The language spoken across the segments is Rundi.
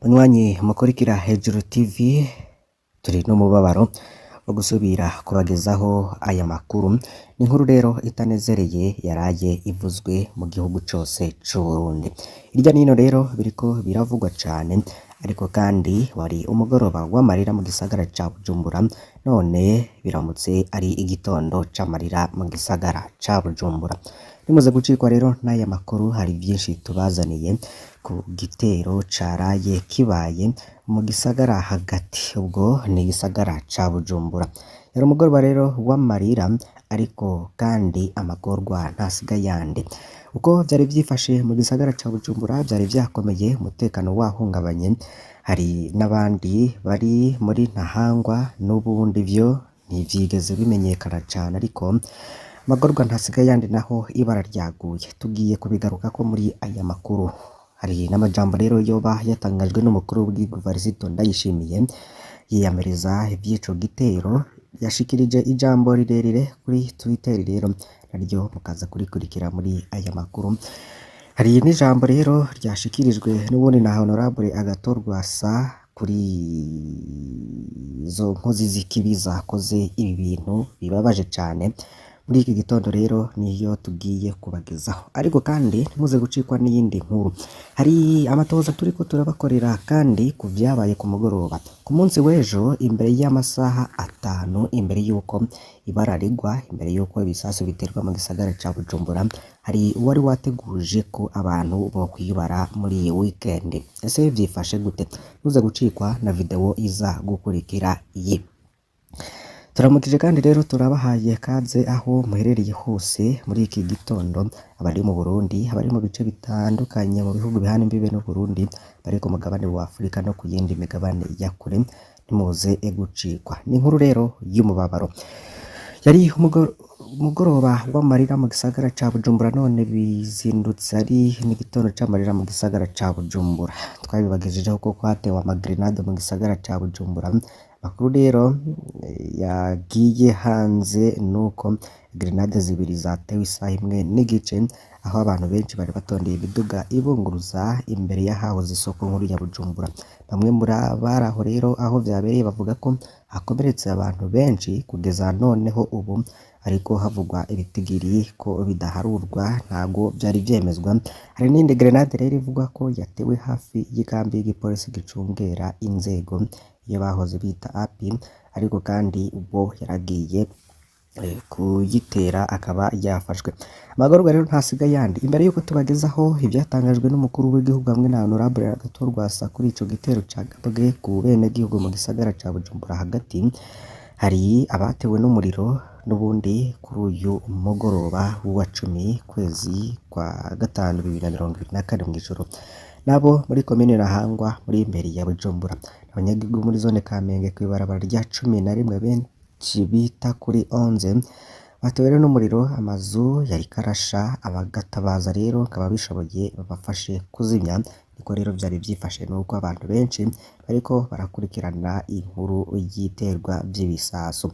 Banywanyi mukurikira Hejuru TV, turi n'umubabaro wo gusubira kubagezaho aya makuru. Ni inkuru rero itanezereye yaraye ivuzwe mu gihugu cose c'Uburundi. Hirya n'ino rero biriko biravugwa cane, ariko kandi wari umugoroba w'amarira mu gisagara ca Bujumbura, none biramutse ari igitondo c'amarira mu gisagara ca Bujumbura. Nimuze gucikwa rero n'aya makuru, hari vyinshi tubazaniye ku gitero caraye kibaye mu gisagara hagati, ubwo ni igisagara ca Bujumbura. Yari umugoroba rero w'amarira, ariko kandi amagorwa ntasiga ayandi. Uko vyari vyifashe mu gisagara ca Bujumbura vyari vyakomeye, umutekano wahungabanye, hari n'abandi bari muri Ntahangwa n'ubundi vyo ntivyigeze bimenyekana cane, ariko amagorwa ntasiga ayandi naho ibara ryaguye. Tugiye kubigarukako muri aya makuru. Hari n'amajambo rero yoba yatangajwe n'umukuru w'igihugu Varisito Ndayishimiye yiyamiriza ivy'ico gitero, yashikirije ijambo rirerire kuri Twitter, rero naryo mukaza kurikurikira muri aya makuru. Hari n'ijambo rero ryashikirijwe n'ubundi na Honorable Agathon Rwasa kuri izo nkozi z'ikibi zakoze ibi bintu bibabaje cane. Muri iki gitondo rero niyo tugiye kubagezaho, ariko kandi ntimuze gucikwa n'iyindi nkuru. Hari amatohoza turiko turabakorera kandi ku vyabaye ku mugoroba ku munsi w'ejo, imbere y'amasaha 5, imbere y'uko ibara rigwa, imbere y'uko ibisasu biterwa mu gisagara ca Bujumbura, hari uwari wateguje ko abantu bokwibara muri iyi weekend. Ese vyifashe gute? Ntuze gucikwa na video iza gukurikira iyi. Turamukije kandi rero turabahaye kaze aho muherereye hose muri iki gitondo, abari mu Burundi, abari mu bice bitandukanye mu bihugu bihana imbibe n'Uburundi, bari ku mugabane wa Afrika no ku yindi migabane ya kure, ntimuze gucikwa. Ni inkuru rero y'umubabaro. Yari umugoroba w'amarira mu gisagara ca Bujumbura, none bizindutse ari n'igitondo c'amarira mu gisagara ca Bujumbura. Twabibagejejeho ko hatewe amagrenade mu gisagara ca Bujumbura. Amakuru rero yagiye hanze nuko grenade zibiri zatewe isaha 1:30, aho abantu benshi bari batondeye imiduga ibunguruza imbere y'ahahoze isoko nkuru ya Bujumbura. Bamwe muri abari aho rero aho vyabereye bavuga ko hakomeretse abantu benshi kugeza noneho ubu, ariko havugwa ibitigiri ko bidaharurwa, ntago vyari vyemezwa. Hari n'iyindi grenade rero ivugwa ko yatewe hafi y'ikambi y'igipolisi gicungera inzego, iyo bahoze bita API, ariko kandi ubwo yaragiye kuyitera akaba yafashwe. Amagorwa rero ntasiga ayandi. Imbere yuko tubagezaho ivyatangajwe n'umukuru w'igihugu hamwe na Honorable Agathon Rwasa kuri ico gitero cagabwe ku benegihugu mu gisagara ca Bujumbura hagati, hari abatewe n'umuriro n'ubundi kuri uyu mugoroba wa 10 kwezi kwa gatanu 2024 mw'ijoro, nabo muri komine Ntahangwa muri imbere ya Bujumbura. Abanyagihugu muri zone Kamenge kw'ibarabara rya 11 benshi bita kuri 11 batewe rero n'umuriro, amazu yariko arasha, abagatabaza rero bakaba bishoboye babafashe kuzimya. Niko rero vyari vyifashe, nuko abantu benshi bariko barakurikirana inkuru y'iterwa vy'ibisasu.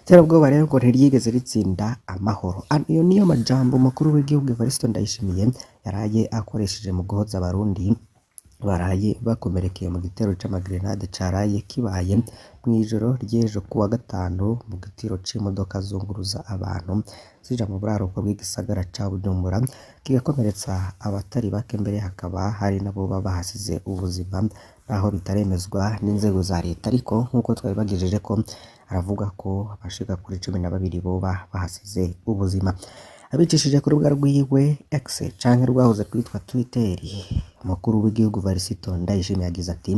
Iterabwoba rero ngo ntiryigeze ritsinda amahoro. Ayo niyo majambo umukuru w'igihugu Evariste Ndayishimiye yaraye akoresheje mu guhoza abarundi baraye bakomerekeye mu gitero c'amagrenade caraye kibaye mw'ijoro ry'ejo kuwa gatanu mu gitero c'imodoka zunguruza abantu zija mu buraruko bw'igisagara ca Bujumbura, kigakomeretsa abatari bake, mbere hakaba hari nabo baba bahasize ubuzima, naho bitaremezwa n'inzego za leta, ariko nk'uko twabibagejeje ko aravuga ko abashika kuri 12 boba bahasize ubuzima. Abicishije ku rubuga rwiwe X canke rwahoze kwitwa Twitter, umukuru w'igihugu Varisito Ndayishimiye yagize ati: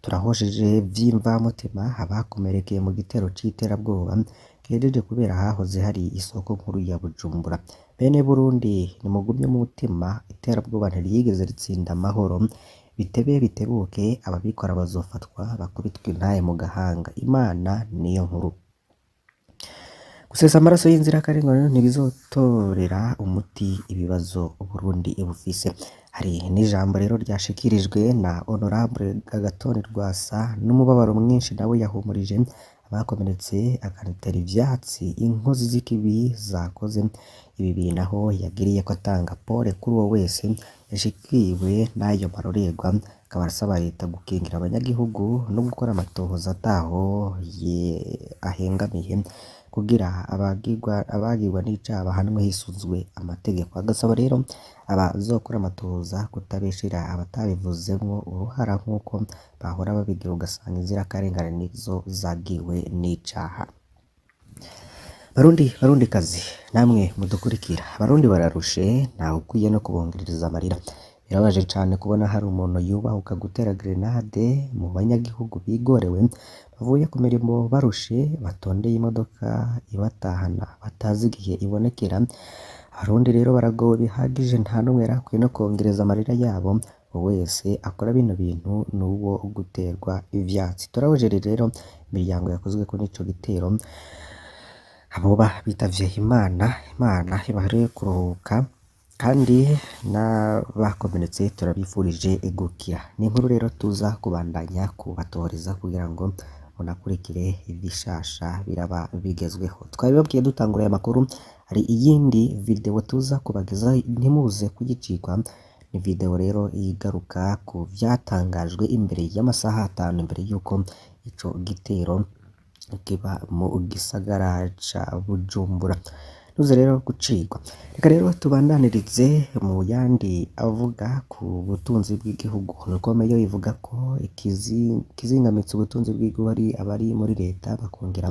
turahosheje vy'imvamutima abakomerekeye mu gitero c'iterabwoba gihejeje kubera ahahoze hari isoko nkuru ya Bujumbura. Bene Burundi, nimugumye umutima, iterabwoba ntiryigeze ritsinda amahoro, bitebe bitebuke ababikora bazofatwa bakubitwe intahe mu gahanga. Imana niyo nkuru. Gusesa amaraso y'inzirakarengane ntibizotorera umuti ibibazo Uburundi bufise. Hari n'ijambo rero ryashikirijwe na Honorable Agathon Rwasa n'umubabaro mwinshi, nawe yahumurije abakomeretse akanatera ivyatsi inkozi z'ikibi zakoze ibi bintu, aho yagiriye ko atanga pole kuri uwo wese yashikiwe n'ayo marorerwa, Akaba asaba leta gukingira abanyagihugu no gukora amatohoza ataho ahengamiye kugira abagirwa n'icaha bahanwe hisunzwe amategeko. Agasaba rero abazokora amatohoza kutabeshera abatabivuzemwo uruhara nk'uko bahora babigira, ugasanga inzirakarengane nizo zagiwe n'icaha. Barundi, barundikazi, namwe mudukurikira, abarundi bararushe, ntawe ukwiye no kubongerereza amarira. Birababaje cane kubona hari umuntu yubahuka gutera grenade mu banyagihugu bigorewe, bavuye ku mirimo barushe, batondeye imodoka ibatahana batazi igihe ibonekera. Abarundi rero baragowe bihagije, nta n'umwe yari akwiye no kongereza amarira yabo. Uwo wese akora bino bintu n'uwo guterwa ivyatsi. Turahojeje rero imiryango yakozweko n'ico gitero, aboba bitavye Imana, Imana ibahe kuruhuka, kandi n'abakomeretse turabifurije gukira. Ni inkuru rero tuza kubandanya kubatoreza kugira ngo munakurikire ibishasha biraba bigezweho. Twabibabwiye dutangura aya makuru, hari iyindi video tuza kubagezaho ntimuze kuyicikwa. Ni video rero igaruka ku vyatangajwe imbere y'amasaha 5 imbere y'uko ico gitero kiba mu gisagara ca Bujumbura. Ntuze rero gucikwa. Reka rero tubandanirize mu yandi avuga ku butunzi bw'igihugu. Rukomeyo ivuga ko ikizingamitse ubutunzi bw'igihugu ari abari muri leta bakongera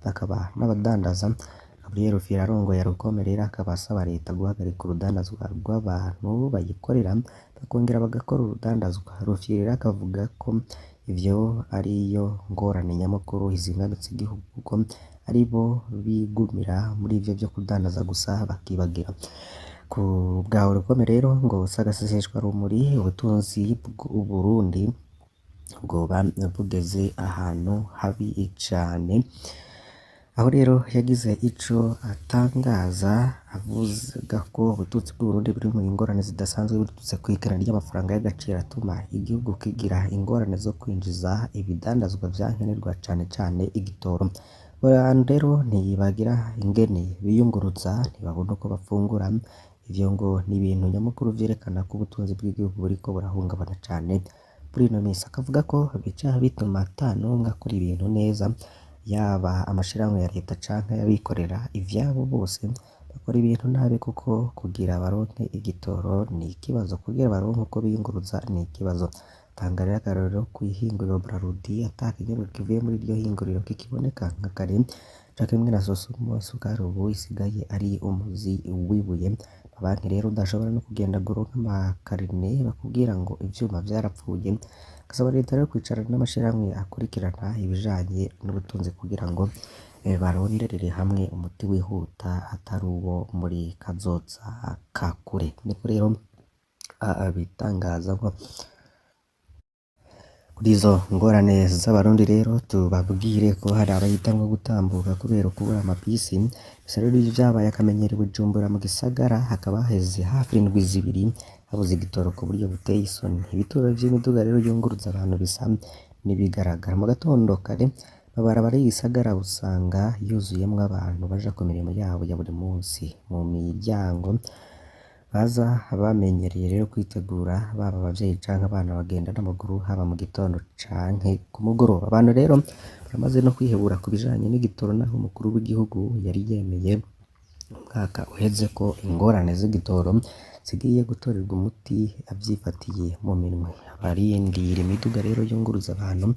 bakaba n'abadandaza. Gabriel Rufyiri arongoye Rukome rero akaba asaba leta guhagarika urudandazwa rw'abantu bayikorera bakongera bagakora urudandazwa. Rufyiri rero akavuga ko ivyo ariyo ngorane nyamukuru izingamitse igihugu, kuko aribo bigumira muri ivyo vyo kudandaza gusa bakibagira. Ku bwa Rukome rero ngo sagaseseshwa rumuri, ubutunzi bw'Uburundi bwoba bugeze ahantu habi cane. Aho rero yagize ico atangaza avuga ko ubutunzi bw'Uburundi buri mu ngorane zidasanzwe biturutse kw'ikena ry'amafaranga y'agaciro atuma igihugu kigira ingorane zo kwinjiza ibidandazwa vyankenerwa cane cane igitoro. Abantu rero ntibagira ingene biyunguruza, ntibabona uko bafungura. Ivyo ngo ni ibintu nyamukuru vyerekana ko ubutunzi bw'igihugu buriko burahungabana cane muri ino misi. Akavuga ko bica bituma ata n'umwe akora ibintu neza, yaba amashirahamwe ya leta canke ay'abikorera ivyabo, bose bakora ibintu nabi, kuko kugira baronke igitoro ni ikibazo, kugira baronke uko biyunguruza ni ikibazo. Tanga rero akarorero kw'ihinguriro Brarudi, ata kinyobwa kivuye muri iryo hinguriro kikiboneka nka kare, co kimwe na Sosumo, isukari ubu isigaye ari umuzi w'ibuye. Amabanki rero udashobora no kugenda ngo uronke amakarine, bakubwira ngo ivyuma vyarapfuye. Gasaba leta rero kwicarana n'amashirahamwe akurikirana ibijanye n'ubutunzi kugira ngo baronderere hamwe umuti wihuta atari uwo muri kazoza ka kure. Niko rero abitangaza. Kuri izo ngorane z'abarundi rero tubabwire ko hari abahitamwo gutambuka kubera kubura amabisi. Gusa rero ivyo vyabaye akamenyero i Bujumbura mu gisagara, hakaba haheze hafi indwi 2 habuze igitoro ku buryo buteye isoni. Ibituro vy'imiduga rero yunguruza abantu bisa n'ibigaragara. Mu gatondo kare amabarabara y'igisagara usanga yuzuyemwo abantu baja ku mirimo yabo ya buri munsi. Mu miryango baza bamenyereye rero kwitegura, baba abavyeyi canke abana bagenda n'amaguru, haba mu gitondo canke ku mugoroba. Abantu rero baramaze no kwihebura ku bijanye n'igitoro, naho umukuru w'igihugu yari yemeye umwaka uheze ko ingorane z'igitoro zigiye gutorerwa umuti avyifatiye mu minwe. Abarindira imiduga rero yunguruza abantu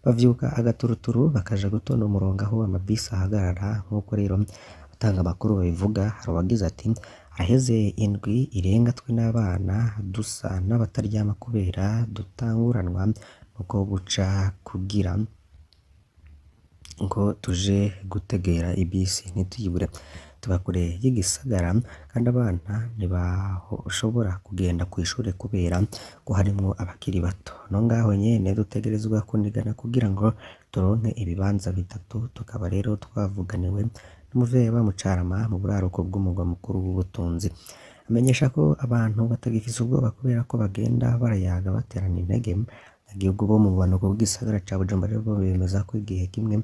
bavyuka agaturuturu bakaja gutonda umurongo aho amabisi ahagarara, nk'uko rero abatanga amakuru babivuga. Hari uwagize ati: haraheze indwi irenga twe n'abana dusa n'abataryama kubera dutanguranwa nuko buca kugira ngo tuje gutegera ibisi ntituyibure. Tuba kure y'igisagara kandi abana ntibashobora kugenda kw'ishure kubera ko harimwo abakiri bato. No ngaho nyene dutegerezwa kunigana kugira ngo turonke ibibanza bitatu, tukaba rero twavuganiwe n'umuvyeyi aba mu Carama mu buraruko bw'umugwa mukuru w'ubutunzi. Amenyesha ko abantu batagifise ubwoba kubera ko bagenda barayaga baterana intege. Abanyagihugu bo mu bumanuko bw'igisagara ca Bujumbura rero bo bemeza ko igihe kimwe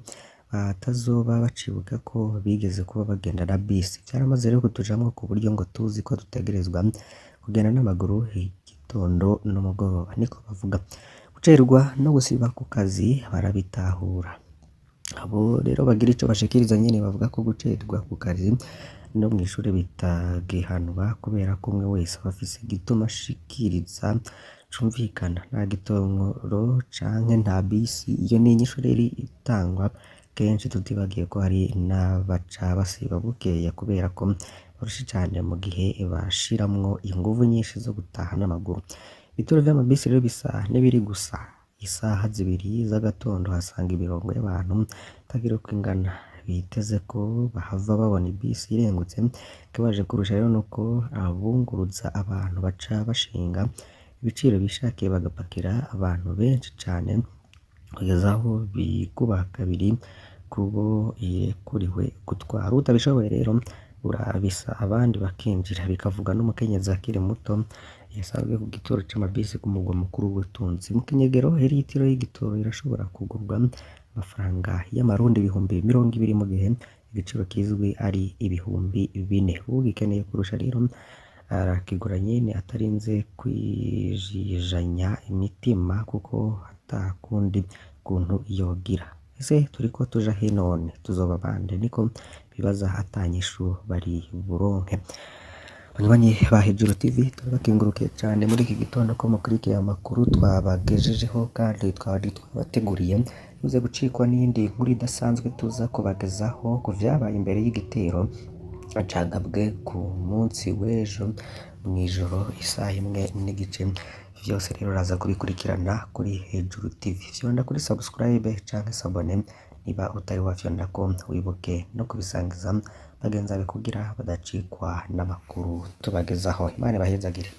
batazoba bacibuka ko bigeze kuba bagenda na bisi. Vyaramaze rero kutujamwo ku buryo ngo tuzi ko dutegerezwa kugenda n'amaguru. gatondo n'umugoroba, niko bavuga. Gucererwa no gusiba ku kazi barabitahura. Abo rero bagira ico bashikiriza nyene bavuga ko gucererwa ku kazi no mw'ishure bitagihanwa kubera ko umwe wese aba afise igituma ashikiriza cumvikana, nta gitoro canke nta bisi. Iyo ni inyishu rero itangwa kenshi, tutibagiye ko hari n'abaca basiba bukeye kubera ko barushe cane mu gihe bashiramwo inguvu nyinshi zo gutaha n'amaguru. Ibituro vy'amabisi rero bisa n'ibiri gusa isaha 2 z'agatondo hasanga imirongo y'abantu itagira uko ingana, biteze ko bahava babona ibisi irengutse. Ikibabaje kurusha rero nuko abunguruza abantu baca bashinga ibiciro bishakiye bagapakira abantu benshi cane kugeza aho bikuba kabiri kubo irekuriwe gutwara. Utabishoboye rero urabisa abandi bakinjira, bikavuga n'umukenyezi akiri muto yasanzwe ku gituro c'amabisi ku mugwa mukuru w'ubutunzi. Mu kinyegero litiro y'igitoro irashobora kugurwa amafaranga y'amarundi 20,000 mu gihe igiciro kizwi ari 4,000. Uwugikeneye kurusha rero arakigura nyene atarinze kwijijanya imitima kuko atakundi kuntu yogira. Ese turiko tuja he none? Tuzoba bande? Niko bibaza ata nyishu bari buronke. Banywanyi ba Hejuru TV, turabakengurukiye cane muri iki gitondo ko mukurikiye amakuru twabagejejeho kandi twari twabateguriye. Ntimuze gucikwa n'iyindi nkuru idasanzwe tuza kubagezaho ku vyabaye imbere y'igitero cagabwe ku munsi w'ejo mw'ijoro isaha 1:15. Vyose rero uraza kubikurikirana kuri Hejuru TV. Fyonda kuri subscribe canke s'abone niba utari wafyondako, wibuke no kubisangiza bagenzi bawe kugira badacikwa n'amakuru tubagezaho. Imana ibahezagire.